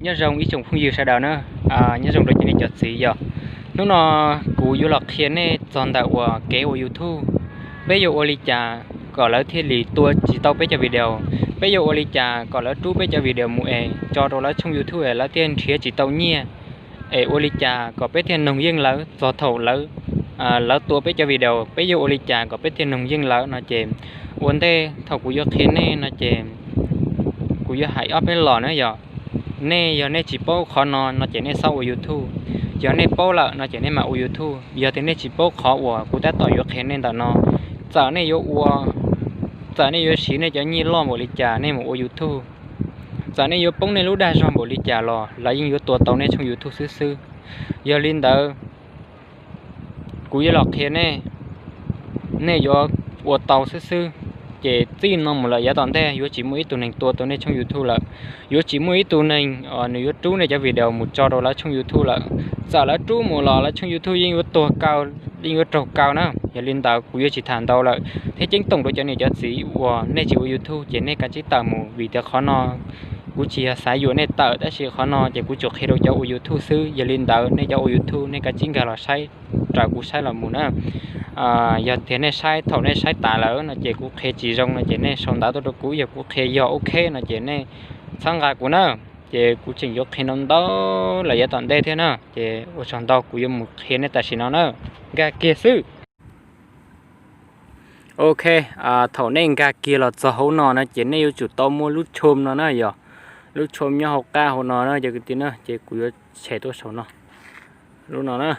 Nyob zoo ib tsoom phooj ywg sawv daws na, nyob zoo rau cov niam cov txiv yom. Hnub no kuv yuav los qhia nej txog ntawm uas kev ua YouTube, peb yuav ua li cas kom lawv thiaj li tua tsis tau peb cov video, peb yuav ua li cas kom lawv rub peb cov video mus es tso rau lawv tshooj YouTube es lawv thiaj nrhiav tsis tau nyiaj, es ua li cas kom peb thiaj noog yeej lawv txog thaum lawv, lawv tua peb cov video, peb yuav ua li cas kom peb thiaj noog yeej lawv no ces ua ntej thaum kuv yuav qhia nej no ces kuv yuav hais ob peb los na yom. Nej yog nej tsis paub qhov no no ces nej txhob ua YouTube. Yog nej paub lawm no ces nej mam ua YouTube. Yog tias nej tsis paub qhov uas kuv tab tom yuav qhia nej ntawm no, txawm nej yuav ua, txawm nej yuav siv nej cov nyiaj loj npaum li cas nej mus ua YouTube, txawm nej yuav poob nej lub dag zog npaum li cas los lawv yeej yuav tua tau nej tshooj YouTube xwb xwb. Yog li ntawd, kuv yuav los qhia nej, nej yuav ua tau xwb xwb. Ces txij no mus lawm yav tom ntej yuav tsis muaj ib tug neeg tua tau nej tshooj YouTube lawm. Yuav tsis muaj ib tug neeg nws yuav rub nej cov video mus tso rau lawv tshooj YouTube lawm. Txawm lawv rub mus los lawv tshooj YouTube yeej yuav tuag kaw, yeej yuav raug kaw na. Yog li ntawd kuv yuav tsis tham ntau lawm thiab ceeb toom rau cov niam cov txiv uas nej tsis ua YouTube ces nej kav tsij tawm mus vim tias qhov no kuv tsis yog xav yuam nej tawm, tab sis qhov no ces kuv tsuas qhia rau cov ua YouTube xwb. Yog li ntawd nej cov ua YouTube nej kav tsij nkag los saib, raws kuv saib los mus na. Yog tias nej saib thaum nej saib tas lawm no ces kuv qhia tsis zoo no ces nej sau ntawv tuaj rau kuv, yog kuv qhia yog ok no ces nej txhob nqa kuv na. Ces kuv tseem yuav qhia ntau ntau lawm yav tom ntej thiab na, ces ua tsaug ntau, kuv yuav mus qhia nej tam sim no na, nkag kiag xwb. Ok, thaum nej nkag kiag los txog hauv no na ces nej yuav tsum tau muaj lub tshom no na yog, lub tshom nyob hauv qab hauv no na cov kwv tij na, ces kuv yuav tshem tuaj saum no, lub no na.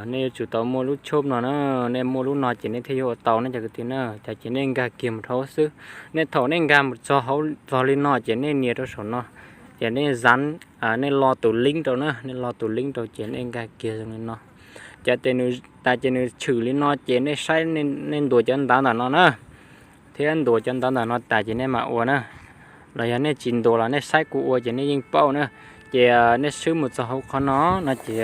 Nej yuav tsum tau muaj lub tshom no na, nej muaj lub no ces nej thiaj yuav ua tau na cov kwv tij na. Ces nej nkag kiag mus rau hauv xwb, nej thaum nej nkag mus txog hauv txog li no ces nej nias rau saum no, ces nej zav, nej lo tus link rau na, nej lo tus link rau ces nej nkag kiag zoo li no. Ces tas ces nws tshwm li no ces nej saib, nej ntuas cov ntawv ntawm no na, thiab ntuas cov ntawv ntawm no tas ces nej mam ua na. Los yog nej tsis ntuas los nej saib kuv ua ces nej yeej paub na. Ces nej swb mus txog hauv qhov no no ces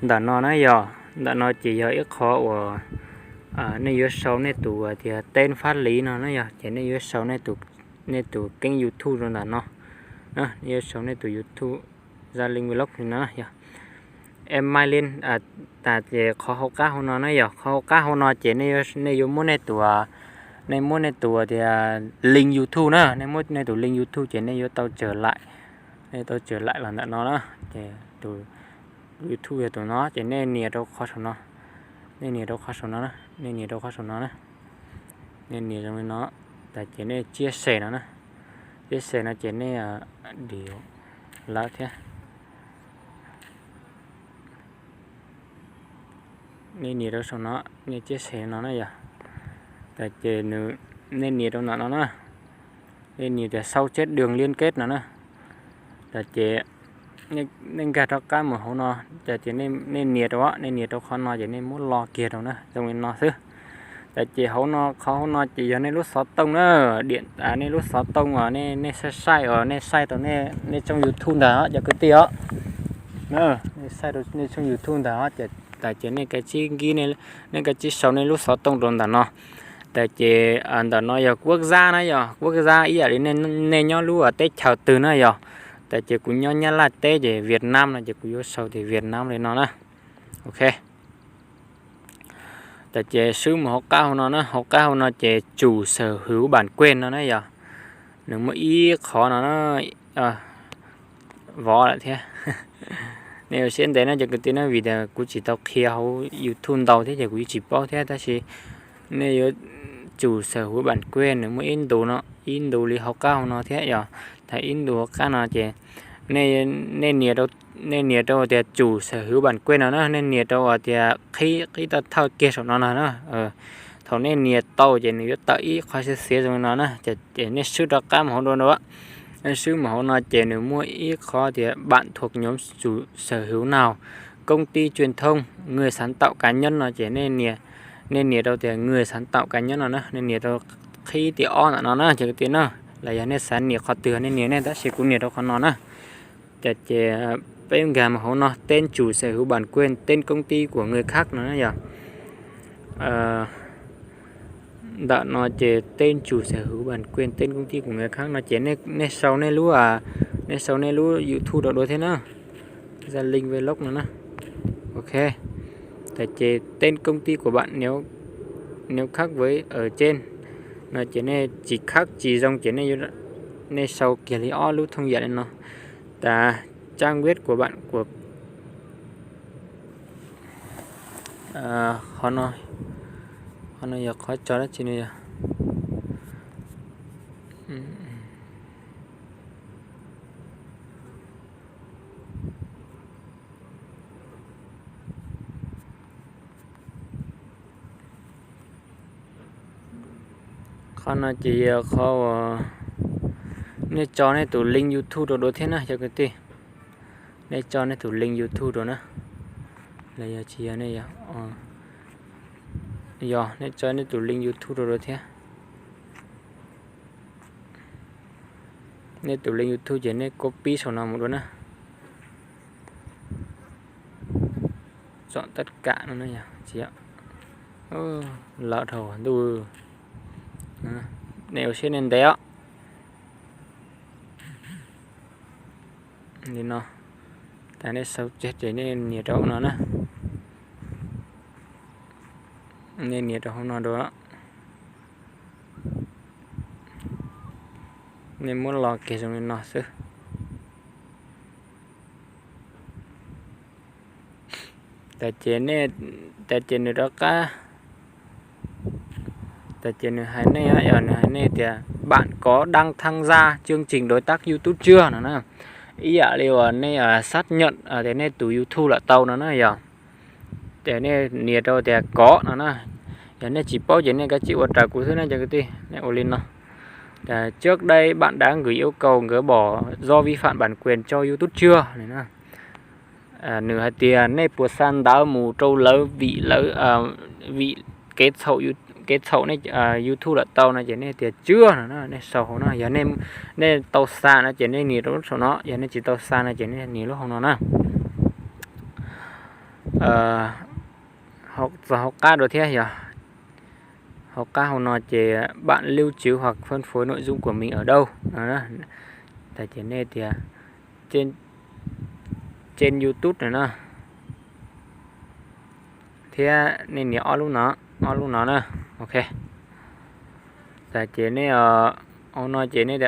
ntawm no na yog, ntawm no ces yog ib qhov uas nej yuav sau nej tus tias tên pháp lý no na yog, ces nej yuav sau nej tus keeb YouTube rau ntawm no. Nej yuav sau nej tus YouTube Gia Linh Vlog li no yog. Email li, tas ces qhov hauv qab hauv no na yog, qhov hauv qab hauv no ces nej yuav muab nej tus, nej muab nej tus tias link YouTube na, nej muab nej tus link YouTube ces nej yuav tau tsawm laim, nej tau tsawm laim los ntawm no na. Ces tus YouTube yog tus no ces nej nias rau qhov saum no, nej nias rau qhov saum no na, nej nias rau qhov saum no na, nej nias zoo li no, tas ces nej chia sẻ no na, chia sẻ no ces nej dim lawv thiab. Nej nias rau saum no, nej chia sẻ no na yog, tas ces nej nias rau ntawm no na, nej nias tias sau chết đường liên kết no na, tas ces nej nkag rov qab mus hauv no, tas ces nej nias rau, nej nias rau qhov no ces nej muab lo kiag rau na zoo li no xwb. Tas ces hauv no, qhov hauv no ces yog nej lub xov tooj na, diam, nej lub xov tooj uas nej saib saib uas nej saib rau nej tshooj YouTube ntawd cov kwv tij os, nej saib rau nej tshooj YouTube ntawd os, tas ces nej kav tsij nkib, nej kav tsij sau nej lub xov tooj rau ntawm no. Tas ces ntawm no yog quốc gia na yog, quốc gia ib yam li nej nyob lub teb chaws twg na yog. Tas ces kuv nyob Nyab Laj teb ces Việt Nam no ces kuv yuav sau tias Việt Nam li no na. Ok. Tas ces swb mus hauv qab hauv no na, hauv qab hauv no ces chủ sở hữu bản quyền no na yog, nws muaj ib qhov no na, vov lawm thiab. Nej ua siab ntev no cov kwv tij na, vim tias kuv tsis tau qhia hauv YouTube ntau thiab ces kuv yeej tsis paub thiab, tab sis nej yuav chủ sở hữu bản quyền nws muaj ib ntu no, ib ntu li hauv qab hauv no thiab yog, thaum ib ntu hauv qab no ces nej nias rau tias chủ sở hữu bản quyền no na, nej nias rau tias qhib, qhib tau thawj kiag saum no no na. Thaum nej nias tau ces nws yuav tawm ib qho xiav xiav zoo li no na, ces nej swb rov qab mus hauv dua dua, nej swb mus hauv no ces nws muaj ib qho tias bạn thuộc nhóm chủ sở hữu nào, công ty truyền thông, người sáng tạo cá nhân no ces nej nias rau tias người sáng tạo cá nhân no na, nej nias rau qhib tias ob ntawm no na cov kwv tij na, los yog nej xav nias qhov twg nej nias nej, tab sis kuv nias rau qhov no na. Ces peb nkag mus hauv no tên chủ sở hữu bản quyền, tên công ty của người khác no na yog. Ntawm no ces tên chủ sở hữu bản quyền tên công ty của người khác no ces nej sau nej lub, nej sau nej lub YouTube rau dua thiab na. Gia Linh Vlog no na. Ok. Tam ces tên công ty của bạn nếu, nếu khác với ở trên no ces nej tsis khab tsis zoo ces nej, nej sau kiag li ob lub thông điệp no. Tam trang web của bạn của, qhov no, qhov no yog qhov tso dab tsi no yog. Qhov no ces yog qhov uas nej tso nej tus link YouTube rau dua thiab na cov kwv tij. Nej tso nej tus link YouTube rau na. Los yog tsis yog nej, yog nej tso nej tus link YouTube rau dua thiab. Nej tus link YouTube ces nej copy saum no mus dua na. Chọn tất cả no na yog tsis, lawm dhau ntuj. Nej ua siab nej ntev os. Li no, tas nej sau tseg ces nej nias rau hauv no na. Nej nias rau hauv no dua. Nej muab los kiag zoo li no xwb. Tam ces, tam ces nws rov qab, tam ces nws hais nej, yog nws hais nej tias bạn có đang tham gia chương trình đối tác YouTube chưa no na. Ib yam li uas nej xác nhận tias nej tus YouTube lawm tau no na yog. Ces nej nias rau tias có no na. Yog nej tsis paub ces nej kav tsij ua raws kuv xwb na cov kwv tij, nej ua li no. Trước đây bạn đã gửi yêu cầu gỡ bỏ do vi phạm bản quyền cho YouTube chưa? Nws hais tias nej puas xa ntawv mus rau lawv vim lawv, vim kev txhaum, kev txhaum nej YouTube lawm tau no ces nej tias chưa no, nej sau hauv no. Yog nej tau xa no ces nej nias rau lub saum no, yog nej tsis tau xa no ces nej nias lub hauv no na. Txog hauv qab dua thiab yog, hauv qab hauv no ces bạn lưu trữ hoặc phân phối nội dung của mình ở đâu no. Tas ces nej tias trên YouTube no na, thiab nej nias ob lub no, ob lub no na. Ok. Tas ces nej, hauv no ces nej,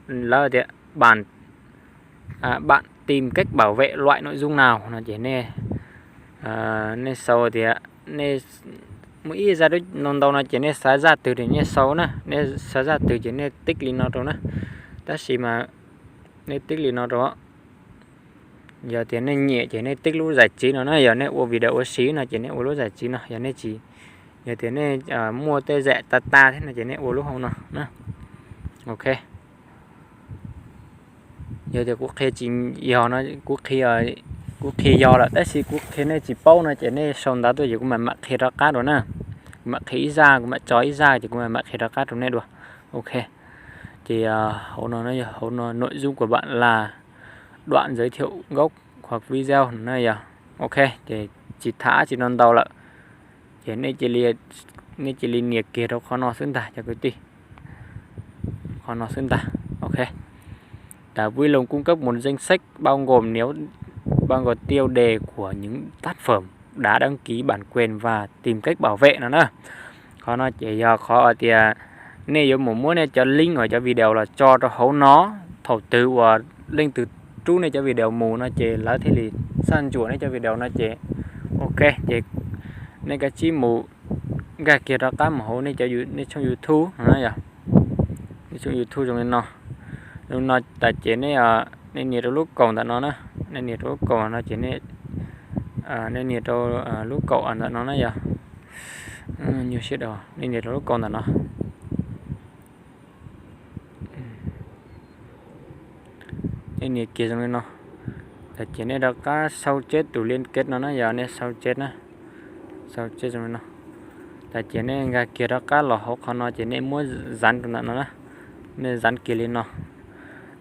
lawv tias bạn, bạn tìm cách bảo vệ loại nội dung nào no ces nej, nej sau tias nej muaj ib zaj ntau ntau no ces nej xav zaj twg ces nej sau na, nej xav zaj twg ces nej tib li no rau na. Tab sis mas nej tib li no rau, yog tias nej nyiam ces nej tib lub giải trí no na, yog nej ua video ua si no ces nej ua lub giải trí no, yog nej tsis, yog tias nej muaj tej zam tas tas thiab no ces nej ua lub hauv no na. Ok. Yog tias kuv qhia tsis yog no, kuv qhia, kuv qhia yog lawm tab sis kuv qhia nej tsis paub no ces nej sau ntawv tuaj ces kuv mam mam qhia rov qab dua na. Kuv mam qhia ib zaj, kuv mam tso ib zaj ces kuv mam mam qhia rov qab rau nej dua. Ok. Ces hauv no, hauv no nội dung của bạn là đoạn giới thiệu gốc hoặc video no na yog. Ok, ces tsis tham tsis no ntau lawm. Ces nej cia li nias kiag rau qhov no xwb ntag cov kwv tij. Qhov no xwb ntag. Ok. Đã vui lòng cung cấp một danh sách bao gồm nếu, bao gồm tiêu đề của những tác phẩm đã đăng ký bản quyền và tìm cách bảo vệ no na. Qhov no ces yog qhov tias nej yuav mus muab nej cov link uas cov video los tso rau hauv no, thaum twg uas leej twg rub nej cov video mus no ces lawv thiaj li xaj ntsuam nej cov video no ces. Ok, ces nej kav tsij mus nkag kiag rov qab mus hauv nej cov, nej tshooj YouTube no na yog. Nej tshooj YouTube zoo li no. Zoo no tas ces nej, nej nias rau lub kaum ntawm no na. Nej nias rau lub kaum no ces nej, nej nias rau lub kaum ntawm no na yog. Nyuaj siab, nej nias rau lub kaum ntawm no. Nej nias kiag zoo li no. Tas ces nej rov qab sau tseg tus liên kết no na yog, nej sau tseg na. Sau tseg zoo li no. Tas ces nej nkag kiag rov qab los hauv qhov no ces nej muab zav rau ntawm no na. Nej zav kiag li no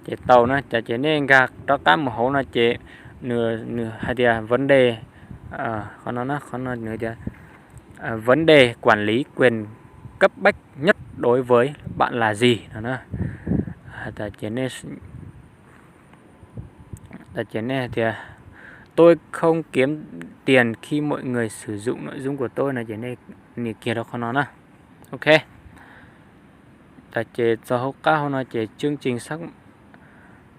ces tau na. Tas ces nej nkag rov qab mus hauv no ces nws, nws hais tias vấn đề, qhov no na, qhov no nws tias vấn đề quản lý quyền cấp bách nhất đối với bạn là gì no na. Ces nej hais tias tôi không kiếm tiền khi mọi người sử dụng nội dung của tôi no ces nej nias kiag rau qhov no na. Ok. Ces txog hauv qab hauv no ces chương trình sắc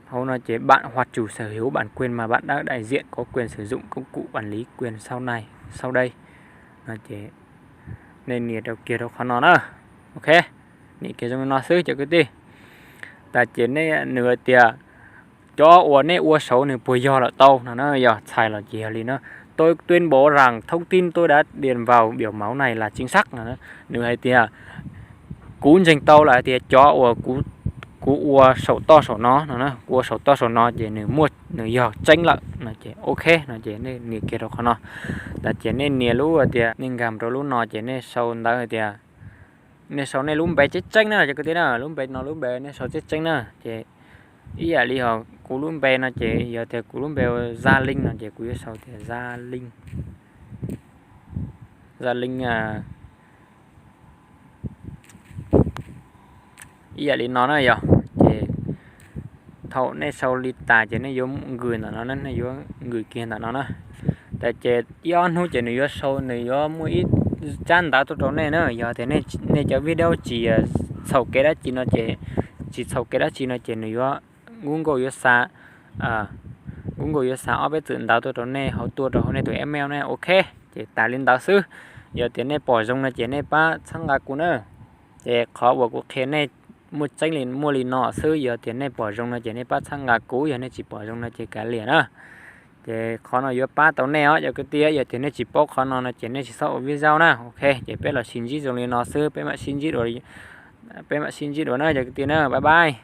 hauv no ces bạn hoặc chủ sở hữu bản quyền mà bạn đang đại diện có quyền sử dụng công cụ quản lý quyền sau này, sau đây no ces nej nias rau kiag rau qhov no na. Ok, nias kiag zoo li no xwb cov kwv tij. Tas ces nej nws hais tias cov uas nej ua saud nws puas yog lawm tau no na, yog txhais los ces yog li no. Tôi tuyên bố rằng thông tin tôi đã điền vào biểu mẫu này là chính xác no. Nws hais tias kuv ntseeg tau lawm hais tias cov uas kuv ua saum toj saum no no, kuv ua saum toj saum no ces nws muaj, nws yog tseeb lawm no ces ok no ces nej nias kiag rau qhov no. Tas ces nej nias lub hais tias nej nkag rau lub no ces nej sau ntawv hais tias, nej sau nej lub npe tseeb tseeb na cov kwv tij na, lub npe no lub npe nej sau tseeb tseeb na. Ces ib yam li ho kuv lub npe no ces yog tias kuv lub npe Za Lin no ces kuv yuav sau tias Za Lin, Za Lin ib yam li no na yog. Ces thaum nej sau li tas ces nej yuav nkws ntawm no, nej yuav nkws kiag ntawm no na. Tas ces ib ob hnub ces nws yuav sau, nws yuav muaj ib tsab ntawv tuaj rau nej na. Yog tias nej cov video tsis txhaum kev dab tsi no ces, tsis txhaum kev dab tsi no ces nws yuav, Google yuav xa, Google yuav xa ob peb txwm ntawv tuaj rau nej hauv, tuaj rau hauv nej tus email ne. Ok, ces tas li ntawd xwb. Yog tias nej pom zoo no ces nej pab txhawb nqa kuv na. Ces qhov uas kuv qhia nej muaj tseeb li, muaj li no xwb. Yog tias nej pom zoo no ces nej pab txhawb nqa kuv, yog nej tsis pom zoo no ces kav liam na. Ces qhov no yuav pab tau nej os cov kwv tij. Yog tias nej tsis paub qhov no no ces nej tsis txhob ua video na. Ok, ces peb los sib ntsib zoo li no xwb, peb mam sib ntsib dua, peb mam sib ntsib dua na cov kwv tij na, bye bye.